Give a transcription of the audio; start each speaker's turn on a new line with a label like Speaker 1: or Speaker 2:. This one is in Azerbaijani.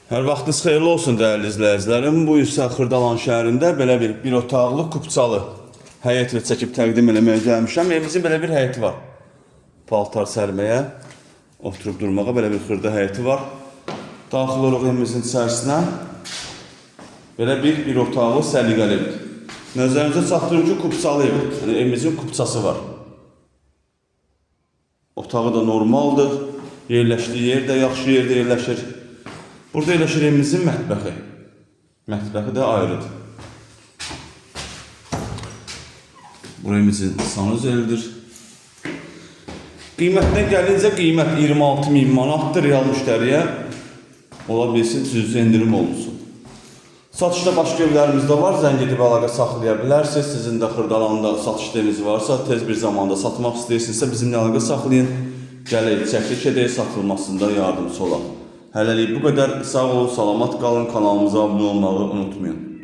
Speaker 1: Hər vaxtınız xeyirli olsun dəyərli izləyicilərim. Bu isə Xırdalan şəhərində belə bir otaqlı, kupçalı həyət evi çəkib təqdim eləməyə gəlmişəm. Evimizin belə bir həyəti var. Paltar sərməyə, oturub durmağa belə bir xırda həyəti var. Daxil oluruq evimizin içərisinə. Belə bir otaqlı səliqəli evdir. Nəzərinizə çatdırım ki, kupçalı evdir. Yəni evimizin kupçası var. Otağı da normaldır. Yerləşdiyi yer də yaxşı yerdə yerləşir. Burada yerləşir evimizin mətbəxi. Mətbəxi də ayrıdır. Bura evimizin sanuzelidir. Qiymətinə gəlincə qiymət 26 min manatdır real müştəriyə. Ola bilsin cüzi endirim olunsun. Satışda başqa evlərimiz də var. Zəng edib əlaqə saxlaya bilərsiniz. Sizin də Xırdalanda satışda eviniz varsa, tez bir zamanda satmaq istəyirsinizsə bizimlə əlaqə saxlayın. Gələk, çəkiliş edək, satılmasında yardımçı olaq. Hələlik bu qədər. Sağ olun, salamat qalın. Kanalımıza abunə olmağı unutmayın.